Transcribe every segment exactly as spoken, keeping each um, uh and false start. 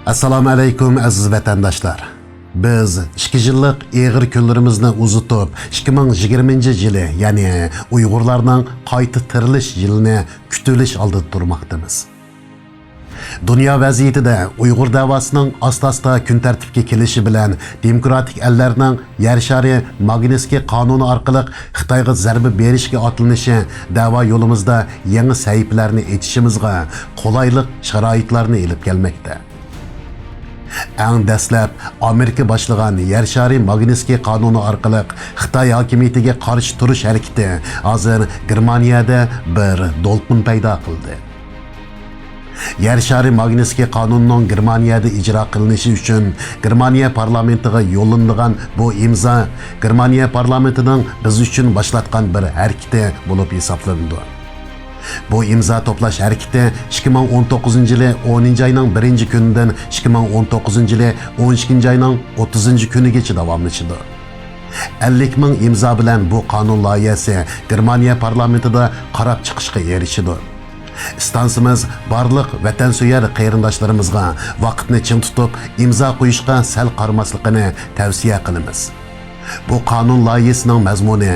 ئەسسالامۇ ئەلەيكۇم، ئەزىز ۋەتەنداشلار. بىز ئىككى يىللىق ئېغىر كۈنلىرىمىزنى ئۇزىتىپ، ئىككى مىڭ يىگىرمىنچى يىلى، يەنى ئۇيغۇرلارنىڭ قايتا تىرىلىش يىلىنى كۈتۈۋېلىش ئالدىدا تۇرماقتىمىز. دۇنيا ۋەزىيىتىدە ئۇيغۇر دەۋاسىنىڭ ئاستا-ئاستا كۈن تەرتىپكە كېلىشى بىلەن، دېموكراتىك ئەللەرنىڭ يەر شارى ماگنىتسكىي قانۇنى ئارقىلىق خىتايغا زەربە بېرىشكە ئاتلىنىشى دەۋا يولىمىزدا يېڭى سەھىپىلەرنى ئېچىشىمىزغا قولايلىق شارائىتلارنى ئېلىپ كەلمەكتە. ئەڭ دەسلەپ ئامېرىكا باشلىغان يەر شارى ماگنىتسكىي قانۇنى ئارقىلىق خىتاي ھاكىمىيىتىگە قارشى تۇرۇش ھەرىكىتى ھازىر گېرمانىيەدە بىر دولقۇن پەيدا قىلدى. يەر شارى ماگنىتسكىي قانۇنىنىڭ گېرمانىيەدە ئىجرا قىلىنىشى ئۈچۈن گېرمانىيە پارلامېنتىغا يوللىنىدىغان بۇ ئىمزا گېرمانىيە پارلامېنتىنىڭ بىز ئۈچۈن باشلاتقان بىر ھەرىكىتى بولۇپ ھېسابلىنىدۇ. بۇ ئىمزا توپلاش ھەرىكىتى ئىككى مىڭ ئون توققۇزىنچى يىلى ئونىنچى ئاينىڭ بىرىنچى كۈنىدىن ئىككى مىڭ ئون توققۇزىنچى يىلى ئون ئىككىنچى ئاينىڭ ئوتتۇزىنچى كۈنىگىچە داۋاملىشىدۇ. ئەللىك مىڭ ئىمزا بىلەن بۇ قانۇن لايىھەسى گېرمانىيە پارلامېنتىدا قاراپ چىقىشقا ئېرىشىدۇ. ئىستانسىمىز بارلىق ۋەتەنسۆيەر قېرىنداشلىرىمىزغا ۋاقىتنى چىڭ تۇتۇپ ئىمزا قويۇشقا سەل قارىماسلىقىنى تەۋسىيە قىلىمىز. بۇ قانۇن لايىھىسىنىڭ مەزمۇنى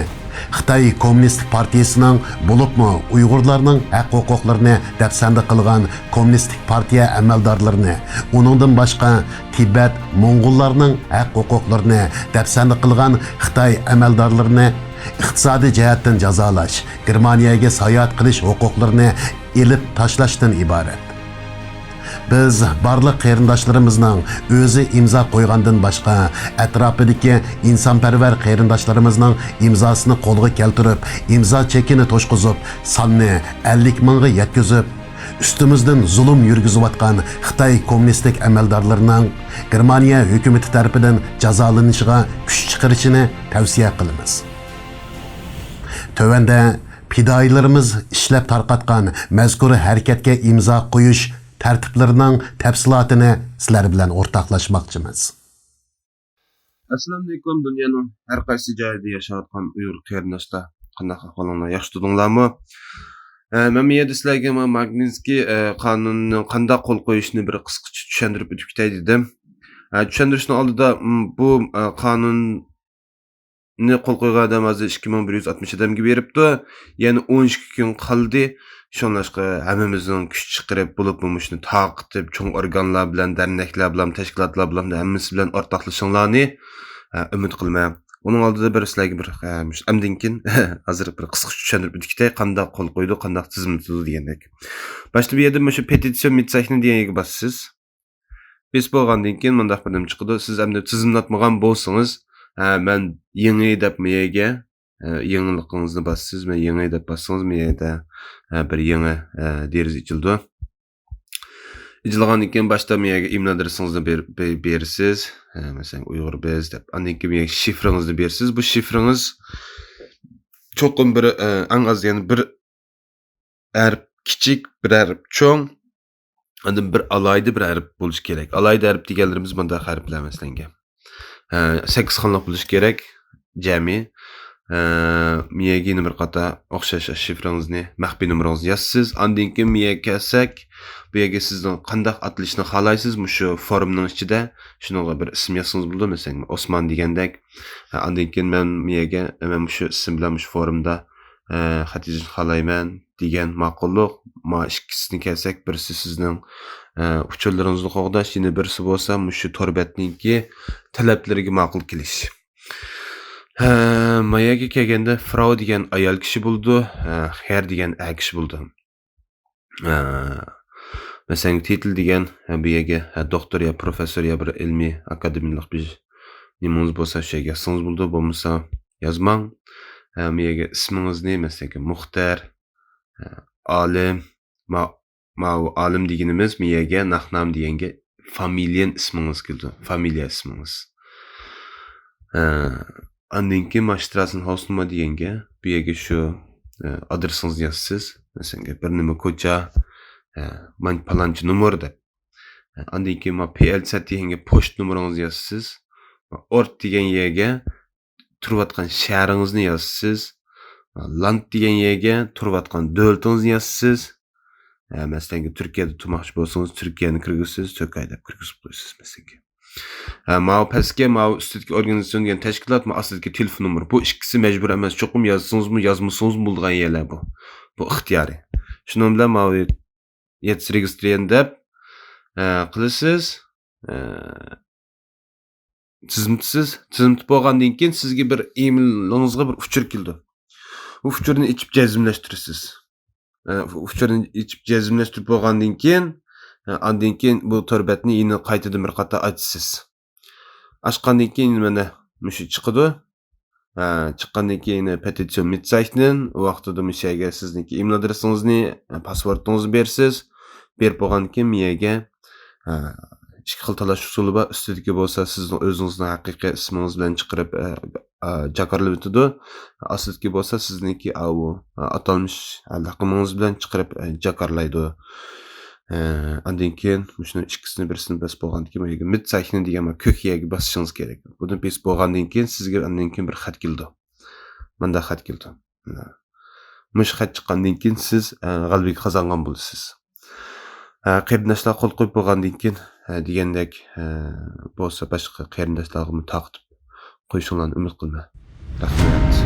خىتاي كوممۇنىستىك پارتىيىسىنىڭ، بولۇپمۇ ئۇيغۇرلارنىڭ ھەق-ھوقۇقلىرىنى دەپسەندە قىلغان كوممۇنىستىك پارتىيە ئەمەلدارلىرىنى، ئۇنىڭدىن باشقا تىبەت موڭغۇللارنىڭ ھەق-ھوقۇقلىرىنى دەپسەندە قىلغان خىتاي ئەمەلدارلىرىنى ئىقتىسادىي جەھەتتىن جازالاش، گېرمانىيەگە ساياھەت قىلىش ھوقۇقلىرىنى ئېلىپ تاشلاشتىن ئىبارەت. بىز بارلىق قېرىنداشلىرىمىزنىڭ ئۆزى ئىمزا قويغاندىن باشقا، ئەتراپىدىكى ئىنسانپەرۋەر قېرىنداشلىرىمىزنىڭ ئىمزاسىنى قولغا كەلتۈرۈپ، ئىمزا چېكىنى توشقۇزۇپ، ساننى ئەللىك مىڭغا يەتكۈزۈپ، ئۈستىمىزدىن زۇلۇم يۈرگۈزۈۋاتقان خىتاي كوممۇنىستىك ئەمەلدارلىرىنىڭ گېرمانىيە ھۆكۈمىتى تەرىپىدىن جازالىنىشىغا كۈچ چىقىرىشىنى تەۋسىيە قىلىمىز. تۆۋەندە پىدائىيلىرىمىز ئىشلەپ تارقاتقان مەزكۇر ھەرىكەتكە ئىمزا قويۇش تەرتىپلىرىنىڭ تەپسىلاتىنى سىلەر بىلەن ئورتاقلاشماقچىمىز. ئەسسالامۇئەلەيكۇم، دۇنيانىڭ ھەر قايسى جايىدا ياشاۋاتقان ئۇيغۇر قېرىنداشلار، قانداق ئەھۋالىڭلار، ياخشى تۇردۇڭلارمۇ؟ ئە، مەن بۇ يەردە سىلەرگە ما-، ماگنىتسكىي، ئە، قانۇنىنىڭ قانداق قول قويۇشنى بىر قىسقىچە چۈشەندۈرۈپ ئۆتۈپ كېتەي دېدىم. ئە، چۈشەندۈرۈشنىڭ ئالدىدا، م، بۇ، ئە، قانۇننى قول قويغان ئادەم ھازىر ئىككى مىڭ بىر يۈز ئاتمىش ئادەمگە بېرىپتۇ. يەنە ئون ئىككى كۈن قالدى. شۇڭلاشقا ھەممىمىزنىڭ كۈچ چىقىرىپ، بولۇپمۇ مۇشۇنى تارقىتىپ، چوڭ ئورگانلار بىلەن، دەرنەكلەر بىلەن، تەشكىلاتلار بىلەن، ھەممىسى بىلەن ئورتاقلىشىڭلارنى، ئە، ئۈمىد قىلىمەن. ئۇنىڭ ئالدىدا بىر سىلەرگە بىر، ئە، مۇشۇ ئەمدىن كېيىن ھازىر بىر قىسقىچە چۈشەندۈرۈپ ئۆتۈپ كېتەي، قانداق قول قويىدۇ، قانداق تىزىملىتىدۇ دېگەندەك. باشتا بۇ يەردە مۇشۇ پېتىتسىيون مىتسايخنى دېگەن يەرگە باسىسىز. بېسىپ بولغاندىن كېيىن مۇنداق بىر نېمە چىقىدۇ. سىز ئەمدى تىزىملاتمىغان بولسىڭىز، ھە، مەن يېڭى دەپ مۇ يەرگە، ھە، يېڭىلىقىڭىزنى باسىسىز. مەن يېڭى دەپ باسسىڭىز، مۇ يەردە، ھە، بىر يېڭى، ھە، دېرىزە ئېچىلىدۇ. ئېچىلغاندىن كېيىن باشتا مۇ يەرگە ئىمېل ئادرېسىڭىزنى بېر-، بېر-، بېرىسىز. ھە، مەسىلەن، ئۇيغۇر بىز دەپ. ئاندىن كېيىن مۇ يەرگە شىفرىڭىزنى بېرىسىز. بۇ شىفرىڭىز چوقۇم بىر، ئە، ئەڭ ئاز، يەنى بىر ھەرپ كىچىك، بىر ھەرپ چوڭ، ئاندىن بىر ئالاھىدە بىر ھەرپ بولۇشى كېرەك. ئالاھىدە ھەرپ دېگەنلىرىمىز مۇنداق ھەرپلەر، مەسىلەنگە، ھە، سەككىز خانىلىق بولۇشى كېرەك جەمئىي. ھە، مۇ يەرگە يەنە بىر قاتا ئوخشاش شىفرىڭىزنى، مەخپىي نومۇرىڭىزنى يازىسىز. ئاندىن كېيىن مۇ يەرگە كەلسەك، بۇ يەرگە سىزنىڭ قانداق ئاتىلىشنى خالايسىز، مۇشۇ فورمنىڭ ئىچىدە شۇنىڭغا بىر ئىسىم يازسىڭىز بولىدۇ، مەسىلەن، ئوسمان دېگەندەك. ھە، ئاندىن كېيىن مەن مۇ يەرگە، مەن مۇشۇ ئىسىم بىلەن مۇشۇ فورمدا، ئە، خەت يېزىشنى خالايمەن دېگەن ماقۇللۇق. ما ئىككىسىنى كەلسەك، بىرسى سىزنىڭ، ئە، ئۇچۇرلىرىڭىزنى قوغداش، يەنە بىرسى بولسا مۇشۇ تور بەتنىڭكى تەلەپلىرىگە ماقۇل كېلىش. ھە، ما يەرگە كەلگەندە فراو دېگەن ئايال كىشى بولىدۇ، ھە، خېر دېگەن ئەر كىشى بولىدۇ. ئە، مەسىلەن، تىتىل دېگەن، ئە، بۇ يەرگە، ئە، دوختۇر يا پروفېسسور يا بىر ئىلمىي ئاكادېمىيەلىك بىر نېمىڭىز بولسا، شۇ يەرگە يازسىڭىز بولىدۇ. بولمىسا يازماڭ. ئە، بۇ يەرگە ئىسمىڭىزنى، مەسىلەن، مۇختەر، ئە، ئالىم، ما-، ماۋۇ ئالىم دېگىنىمىز بۇ يەرگە ناخنام دېگەنگە فامىلىيەن ئىسمىڭىز كېلىدۇ، فامىلىيە ئىسمىڭىز. ئە، ئاندىن كېيىن ما شتراسېنھاوسنۇمېر دېگەنگە، بۇ يەرگە شۇ، ئە، ئادرېسىڭىزنى يازىسىز. مەسىلەن، بىر نېمە كوچا، ئە، مان-، پالانچە نومۇر دەپ. ئە، ئاندىن كېيىن ما پې ئېل سەت دېگەنگە پوچتا نومۇرىڭىزنى يازىسىز. ما ئورت دېگەن يەرگە تۇرۇۋاتقان شەھىرىڭىزنى يازىسىز. ما لاند دېگەن يەرگە تۇرۇۋاتقان دۆلىتىڭىزنى يازىسىز. ئە، مەسىلەن، تۈركىيەدە تۇرماقچى بولسىڭىز، تۈركىيەنى كىرگۈزىسىز، تۈركىيە دەپ كىرگۈزۈپ قويىسىز، مەسىلەن. ھە، ماۋۇ پەسكە، ماۋۇ ئۈستىدىكى ئورگانىزاتسىيون دېگەن تەشكىلات، ماۋۇ ئاستىدىكى تېلېفون نومۇرى. بۇ ئىككىسى مەجبۇرىي ئەمەس، چوقۇم يازسىڭىزمۇ، يازمىسىڭىزمۇ بولىدىغان يەرلەر بۇ. بۇ ئىختىيارىي. شۇنىڭ بىلەن ماۋۇ يەتتە رېگىسترىيەن دەپ، ئە، قىلىسىز. ئە، تىزىملىتىسىز. تىزىملىتىپ بولغاندىن كېيىن سىزگە بىر ئىمېيلىڭىزغا بىر ئۇچۇر كېلىدۇ. ئۇ ئۇچۇرنى ئېچىپ جەزملەشتۈرىسىز. ئە، ئۇچۇرنى ئېچىپ جەزملەشتۈرۈپ بولغاندىن كېيىن، ئە، ئاندىن كېيىن بۇ تور بەتنى يەنە قايتىدىن بىر قاتا ئاچىسىز. ئاچقاندىن كېيىن مانا مۇشۇ چىقىدۇ. ئە، چىققاندىن كېيىن پېتىتسىيون مىتزايچنېن، ئۇ ۋاقتىدا مۇشۇ يەرگە سىزنىڭكى ئىمېيل ئادرېسىڭىزنى، ئە، پاسۋورتىڭىزنى بېرىسىز. بېرىپ بولغاندىن كېيىن مۇ يەرگە، ئە، ئىككى خىل تاللاش ئۇسۇلى بار. ئۈستىدىكى بولسا سىزنىڭ ئۆزىڭىزنىڭ ھەقىقىي ئىسمىڭىز بىلەن چىقىرىپ، ئە، ئە، جاكارلاۋېتىدۇ. ئاستىدىكى بولسا سىزنىڭكى ئاۋۇ، ئە، ئاتالمىش، ئە، لەقىمىڭىز بىلەن چىقىرىپ، ئە، جاكارلايدۇ. ئە، ئاندىن كېيىن مۇشۇنىڭ ئىككىسىنى بىرسىنى بېسىپ بولغاندىن كېيىن، بۇ يەرگە مىتزايچنېن دېگەن بار، كۆك يەرگە باسىشىڭىز كېرەك. بۇنى بېسىپ بولغاندىن كېيىن سىزگە ئاندىن كېيىن بىر خەت كېلىدۇ. مۇنداق خەت كېلىدۇ. مۇشۇ خەت چىققاندىن كېيىن سىز، ئە، غەلىبىگە قازانغان بولىسىز. ئە، قېرىنداشلار قول قويۇپ بولغاندىن كېيىن، ئە، دېگەندەك، ئە، بولسا باشقا قېرىنداشلارغىمۇ تارقىتىپ قويۇشۇڭلارنى ئۈمىد قىلىمەن. رەھمەت.